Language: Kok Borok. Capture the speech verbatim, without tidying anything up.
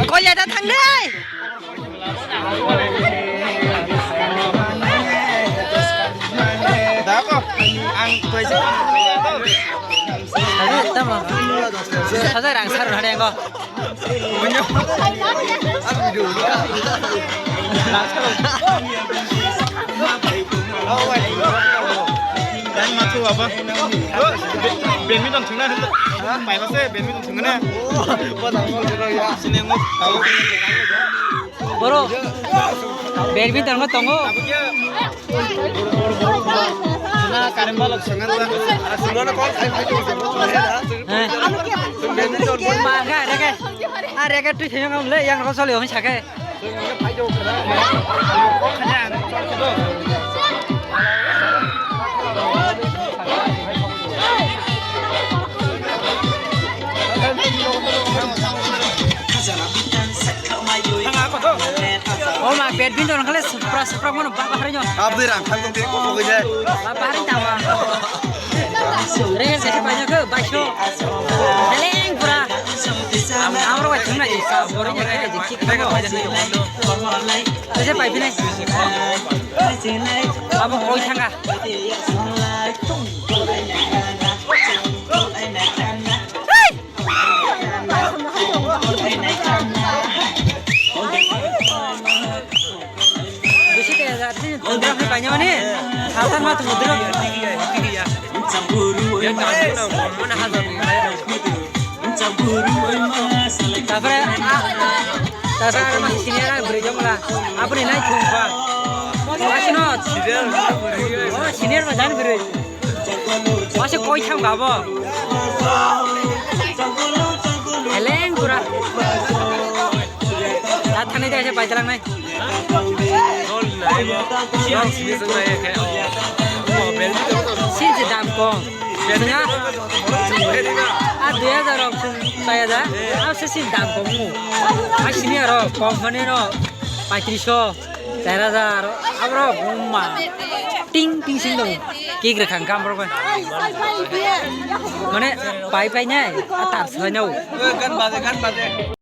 Kolya da thangdai. Dago, ang tuaisa. Tamo. Sajak rang sar hade ngo. Badminton thwngna. Bai mase badminton thwngna. Sini mo. Boro, badminton mo tongo. Na, kareng balok. Heh. Ma, ga, rege. Ah, rege, twi thayong am le, yang rokon soli, hong sake. O ma, badminton khle supra, supra mono ba bahari nyo. Abdi rang thang tong ko ko jai. Ba bahari tama. Rega se pa nyo ko ba sho. Heleng pura. Amro wa chuna ji sa bori nyo ke ji kik ko. Ese pai pine. Abo koi thanga. Bisi te ya, tini tundra khe paina mani. Satan ma tundra. Tapore, ah, tapore aro ma senior ang beri jong la. Apuni nai thum pa. Asino. Oh, senior ma jan beri. Masa koi tham gabo. Heleng pura. Ta thani dai se pai talang nai. Sin se dam kom. Singa. A dui hajar rok pai da. A se sin dam kom mu. A sini aro kom mane no. Paitris so. Char hajar, abro bomma. Ting, ting sing dong. Kik rekhang kam bro. Mane, pai, pai nai. Atar sai nau. Gan baje, gan baje.